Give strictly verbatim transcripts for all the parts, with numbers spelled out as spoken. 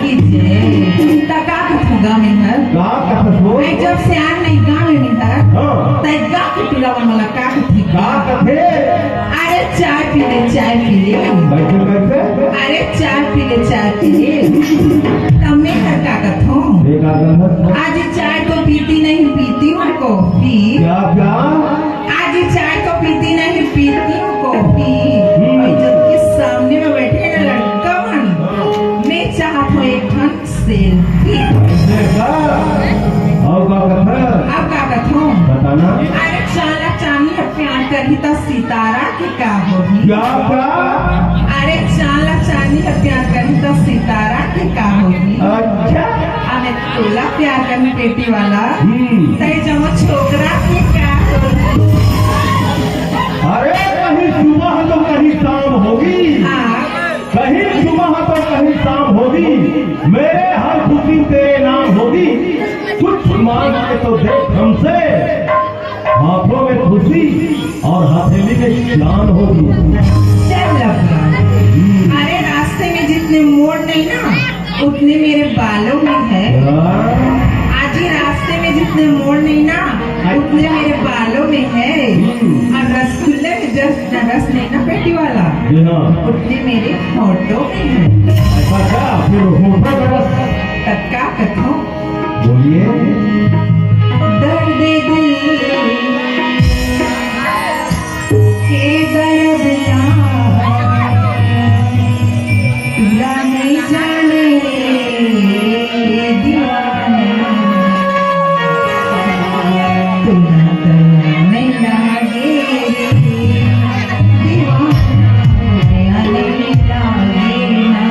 त का कथों गा मैं हर? का कथस वो? अरे जब सियान नहीं गा मैं हर, हाँ। त गा के टुरा मन मोला का कथे? का कथे? अरे चाय पी ले, चाय पी ले। कैसे, कैसे? अरे चाय पी ले, चाय पी ले। त मैं हर का कथों? ये का कथस? आज चाय तो पीती नहीं, पीती हूँ कॉफी। क्या, क्या? आज चाय तो पीती नहीं, पीती हूँ कॉफी। हम्म। और जबकि सामने में बैठे हैं लड़का मन, मैं चाहत हूँ एक ठन सेल्फी। ऐसे का? अउ का कथस? अब का कथों? बताना। अरे चाला चानी ह प्यार करही त सितारा के का होही? क्या, क्या? अरे चाला चानी ह प्यार करही त सितारा के का होही? अच्छा। अबे तोला प्यार करही पेटी वाला, हम्म। तै जम्मो छोकरा के का होही? अरे कहीं सुबह तो कहीं शाम होगी। हाँ। कहीं सुबह तो कहीं शाम होगी। मेरे हर खुशी तेरे नाम होगी। कुछ मांग के तो देख हमसे। हाथों में खुशी और हथेली में जान होगी। चल लफड़ा। अरे रास्ते में जितने मोड़ नहीं ना, उतने मेरे बालों में है। हाँ। आज ये रास्ते में जितने मोड़ नहीं ना, उतने मेरे बालों में है। हम्म। और रसगुल्ले में जस रस नहीं ना पेटी वाला, जी हाँ। उतने मेरे होठों में है। ऐसा क्या? फिर होठों का रस? त का कथों? बोलिए। दर्द दिल के दर्द ना, तोला नहीं जाने दीवाना, तोला दया नहीं लागे रे दीवाना, दया नहीं लागे ना।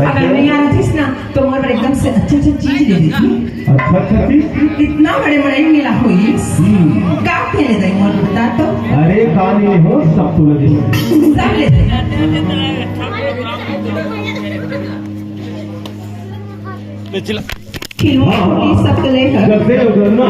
अगर नहीं आना थीस ना, तो मोर बर एकदम से अच्छा अच्छा चीज ले देती। अच्छा अच्छा चीज? इतना बड़े बड़े मेला होइस। हम्म। का के ले दई मोर, बता तो। अरे का नहीं हो, सब तो ले दे। सब ले दे। ले चला। खिलौना हाँ, हाँ। होइस, सब तो ले कर। जब से उधर ना